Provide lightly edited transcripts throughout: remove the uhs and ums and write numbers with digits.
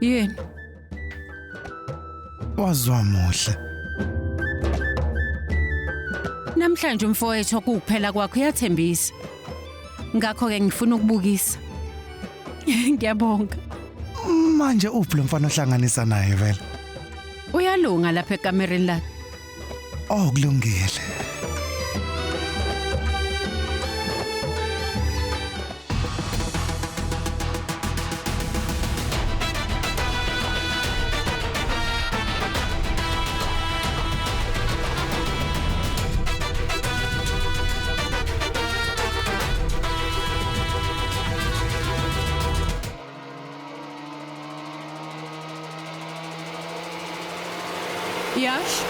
Yini? Wazwa muhle. Namhlanje umfowethu okuphela kwakho uyathembisa. Ngakho ke ngifuna ukubukisa. Ngiyabonga. Manje uphi lo mfana ohlanganisa naye vele? Uyalunga lapha ekamereni lakhe. Oh kulungile. Yash.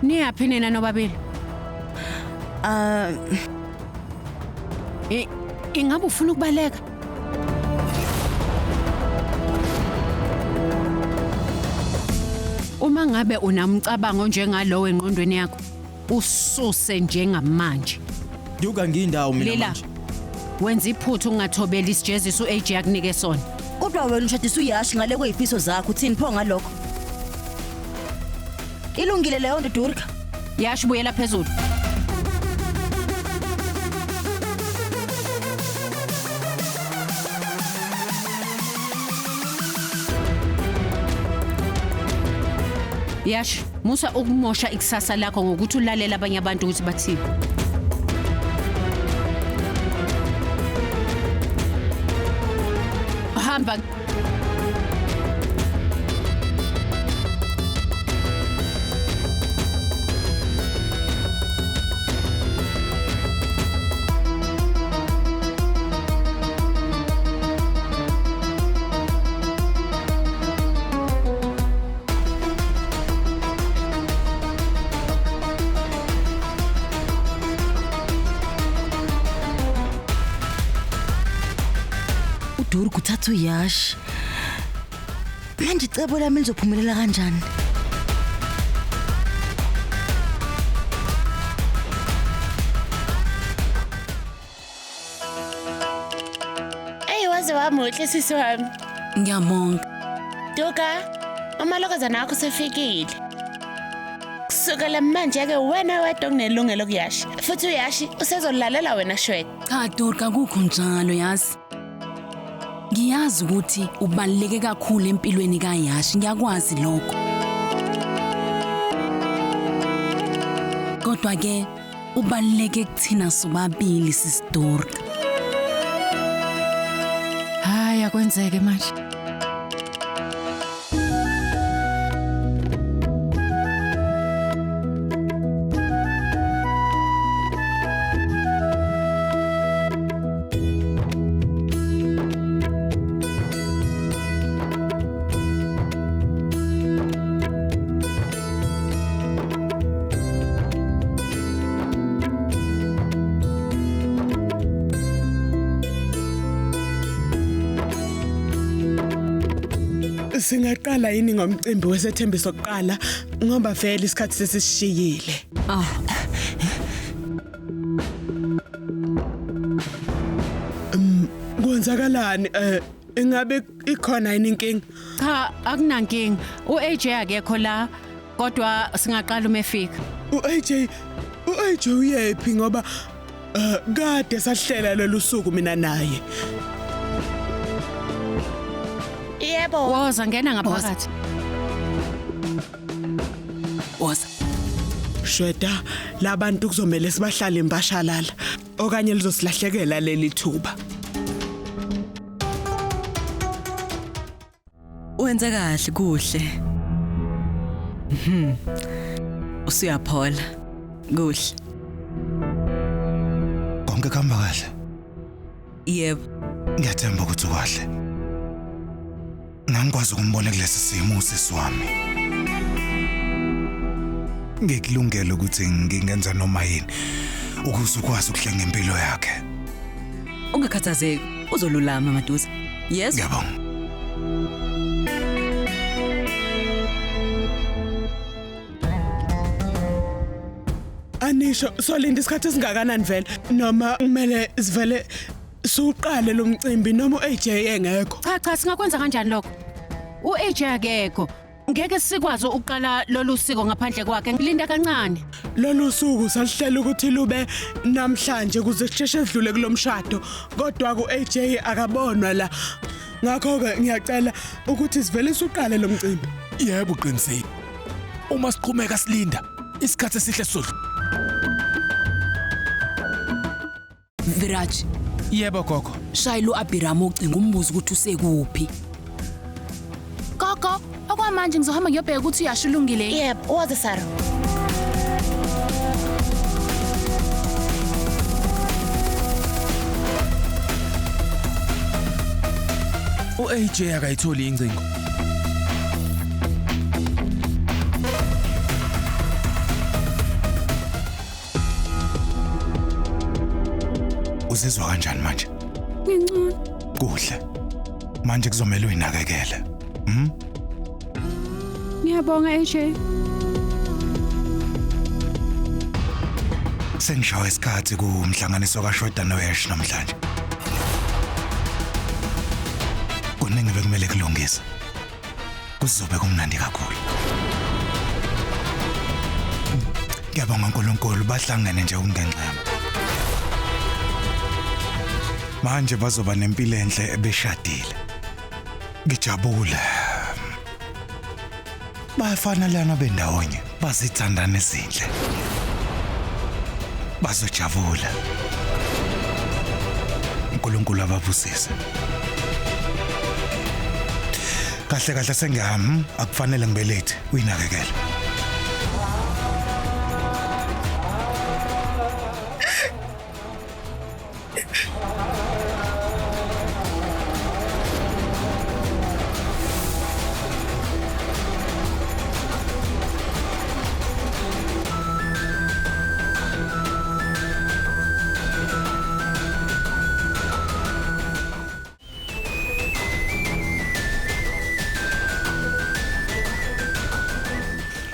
Niyaphi nina nobabili? Ah, Ingabe ufuna ukubaleka? Uma ngabe unamcabango njengalowo engqondweni yakho, ususe njengamanje. Duka ngindawo mina Lila. manje. Wenza iphutha ungathobeli isijeziso uAJ akunike sona. Kodwa wena ushadisa uyashi ngale kwezifiso zakho uthini pho ngalokho? Ilungile leyo nto Durga. Yash buyela phezulu. Yash, musa ukumosha ikusasa lakho ngokuthi ulalele abanye abantu ukuthi bathini. Hamba. uDurga uthatha uyashi. Manje icebo lami lizophumelela kanjani? Ey waze wamuhle sisi wami. Ngiyabonga. Duka, umalokazana wakho usefikile. Kusukela manje ke wena wedwa okunelungelo kuyashi. Futhi uyashi usezolalela wena shwet. Cha Durga kukho njalo yazi. Ngiyazi ukuthi ubaluleke kakhulu empilweni kaYashi, ngiyakwazi lokho. Kodwa ke ubaluleke kuthina sobabili sisiDurga. Hayi akwenzeke manje. Singaqala yini ngomcimbi wesethembiso kuqala ngoba vele isikhathi sesishiyile. Ah. Kwenzakalani ingabe ikhona yini inkinga? Cha, akunankinga. uAJ akekho la kodwa singaqala uma efika. uAJ uyephi ngoba kade sahlela lolu suku mina naye. Yebo. Woza ngena ngaphakathi. Woza. Shweda, labantu kuzomela sibahlale imbashalala okanye lizosilahlekela leli thuba. Wenza kahle kuhle. Usuyaphola. Kuhle. Konke kuhamba kahle. Yebo. Ngiyathemba ukuthi ukahle. Ngangikwazi ukumbona kulesi simo usisi wami. Ngikulungele ukuthi ngingenza noma yini Ukuze ukwazi ukuhlenga impilo yakhe. Ungakhathazeki, uzolulama maduze. Yes? Ngiyabonga. Anisho solinda isikhathi esingakanani vele noma kumele sivele suqale lo mcimbi noma uAJ engekho. Cha cha, singakwenza kanjani lokho? U-AJ akekho. Ngeke sikwazi ukuqala lolu siko ngaphandle kwakhe. Ngilinda kancane. Lolu suku salihlela ukuthi lube namhlanje kuze kusheshe sidlule kulomshado, kodwa ku-AJ akabonwa la. Ngakho-ke ngiyacela ukuthi sivele suqale lo mcimbi. Yebo, uqinisile. Uma siqhumeka silinda, isikhathi esihle sizodlula. Viraj, Yebo gogo. Shayela uAbhiram ucingo umbuzo ukuthi usekuphi. Gogo, okwamanje ngizohamba ngiyobheka ukuthi uyasho ulungile. Yebo, woza Saro. U-AJ akayitholi ingcingo. Uzizwa kanjani manje? Ngingcono. Kuhle. Manje kuzomela uyinakekele. Ngiyabonga AJ. Sengishawe isikhathi kumhlanganiso kaShweda noYash namhlanje. Kuningi bekumele kulungise. Kuzobe kumnandi kakhulu. Ngiyabonga uNkulunkulu, bahlangene nje ungenxa yami. Manje bazoba nempilo enhle ebeshadile. Ngijabule. Bayafana lana bendawonye, bazithandana ezinhle. Bazojabula. uNkulunkulu ababusise. Kahle kahle sengiyami, akufanele ngibe late, uyinakekele.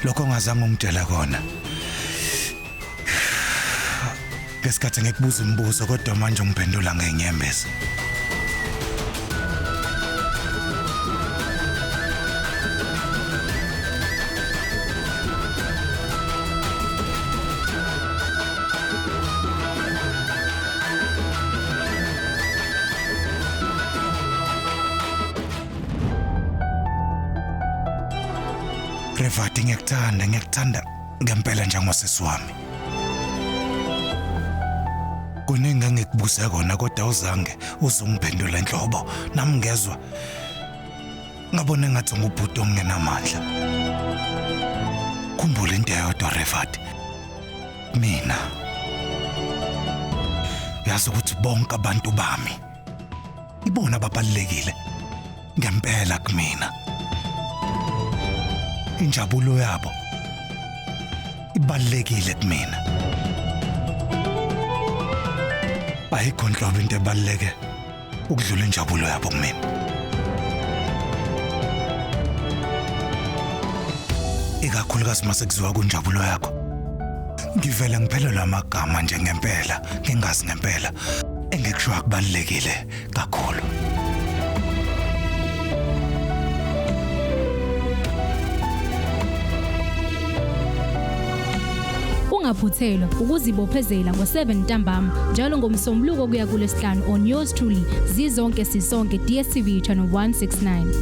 Lokho ongazange ungitshela kona. Ngesikhathi ngikubuza imibuzo, kodwa manje ungiphendula ngenyembezi. Revati, ngiyakuthanda, ngiyakuthanda ngempela njengosisi wami. Kuningi engikubuze kona kodwa uzange uzungiphendula enhlobo. Nami ngezwa ngabona engathi ngubhuti ongenamandla. Khumbula into eyodwa Revati. Mina yazi ukuthi bonke abantu bami ibona ababalulekile ngempela kumina. Injabulo yabo ibalulekile kumina. Ayikho nhlobo into ebaluleke ukudlula injabulo yabo kumina. Ikakhulukazi mase kuziwa kunjabulo yakho. Ngivele ngiphelelwe amagama nje ngempela, ngingazi ngempela. Engikusho akubalulekile kakhulu. Ungaphuthelwa ukuzibophezela ngo-7 ntambama njalo ngoMsombuluko kuya kuLwesihlanu on yours truly, Zizonke Sisonke, DStv channel 169.